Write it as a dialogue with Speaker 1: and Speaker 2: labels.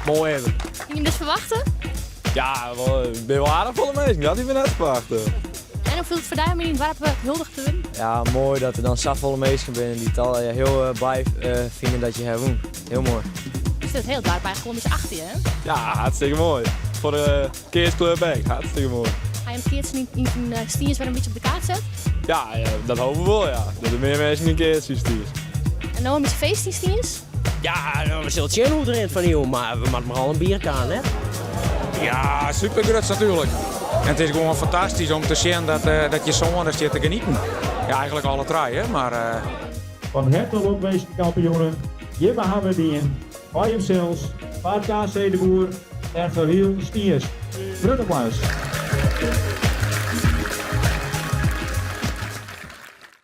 Speaker 1: Moai even.
Speaker 2: Hiene jim dit ferwachte?
Speaker 3: Ja, wol, binne wol aardich folle minsken, dat hiene we net ferwachte.
Speaker 2: En hoe fielt it foar dy om yn dyn doarp huldige te wurden?
Speaker 4: Ja, moai dat der dan safolle minsken binne dy't al hiel blij fine dat je ha wûn. Hiel moai.
Speaker 2: Is it hiele doarp eigentlik wol in bytsje achter je, hè?
Speaker 3: Ja, hartstikke moai. Foar de keatsklup ek, hartstikke moai.
Speaker 2: Ha jim keatsen yn Stiens wer in bytsje op de kaart set?
Speaker 3: Ja, dat hoopje we wol, ja. Dat der mear minsken yn keatse yn Stiens.
Speaker 2: En no in bytsje feest yn Stiens?
Speaker 1: Ja, we sille sjen hoe't it rint fan jûn, mar we moatte mar al in bierke aan, hè?
Speaker 5: Ja, super grut natuerlik. En it is gewoan fantastysk om te sjen dat, dat je soan der stiet te genieten. Ja, eigentlik alle trije, mar...
Speaker 6: Fan herte lokwinske kampioenen, jimme hawwe it dien, foar jimsels, foar KC de Boer en foar hiel Stiens. Grut applaus!